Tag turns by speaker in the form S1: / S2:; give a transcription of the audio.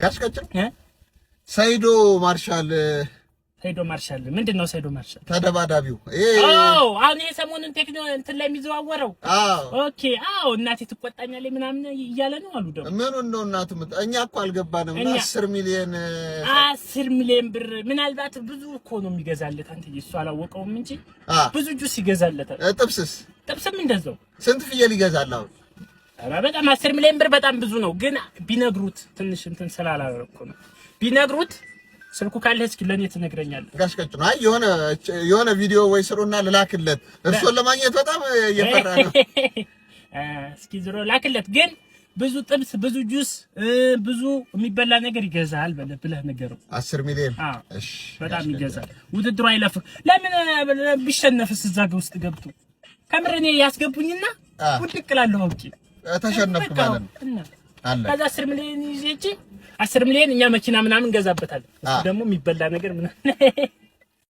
S1: ጋሽ ቀጭን፣ ሰይዶ ማርሻል።
S2: ሰይዶ ማርሻል ምንድን ነው? ሰይዶ ማርሻል
S1: ተደባዳቢው።
S2: አሁን ይሄ ሰሞኑን ቴክኖ እንትን ላይ የሚዘዋወረው። Okay፣ አዎ፣ እናቴ ትቆጣኛለች ምናምን እያለ ነው አሉ። ደግሞ
S1: ምኑን ነው እናቱ? እኛ እኮ አልገባንም። 10 ሚሊዮን።
S2: 10 ሚሊዮን ብር ምናልባት ብዙ እኮ ነው የሚገዛለት። አንተ እሱ አላወቀውም እንጂ ብዙ ጁስ ይገዛለታል።
S1: ጥብስስ?
S2: ጥብስም እንደዛው።
S1: ስንት ፍየል ይገዛል አሁን?
S2: ኧረ በጣም፣ 10 ሚሊዮን ብር በጣም ብዙ ነው። ግን ቢነግሩት ትንሽ እንትን ስላላረኩ ነው፣ ቢነግሩት። ስልኩ ካለ እስኪ ለኔ ትነግረኛለህ።
S1: ጋሽ ቀጭኑ፣ አይ የሆነ የሆነ ቪዲዮ ወይ ስሩና ልላክለት። እርሶን ለማግኘት በጣም እየፈራ ነው።
S2: እስኪ ዝሮ ላክለት። ግን ብዙ ጥብስ፣ ብዙ ጁስ፣ ብዙ የሚበላ ነገር ይገዛል ብለህ ንገረው።
S1: 10 ሚሊዮን።
S2: እሺ፣ በጣም ይገዛል። ውድድሩ አይለፍ። ለምን ቢሸነፍስ እዛ ውስጥ ገብቶ? ከምር እኔ ያስገቡኝና ውድቅ እላለሁ አውቄ።
S1: ተሸነፍክ ማለት ነው።
S2: ከዛ 10 ሚሊዮን ይዤ እንጂ 10 ሚሊዮን እኛ መኪና ምናምን እንገዛበታለን። እሱ ደግሞ የሚበላ ነገር ምናምን።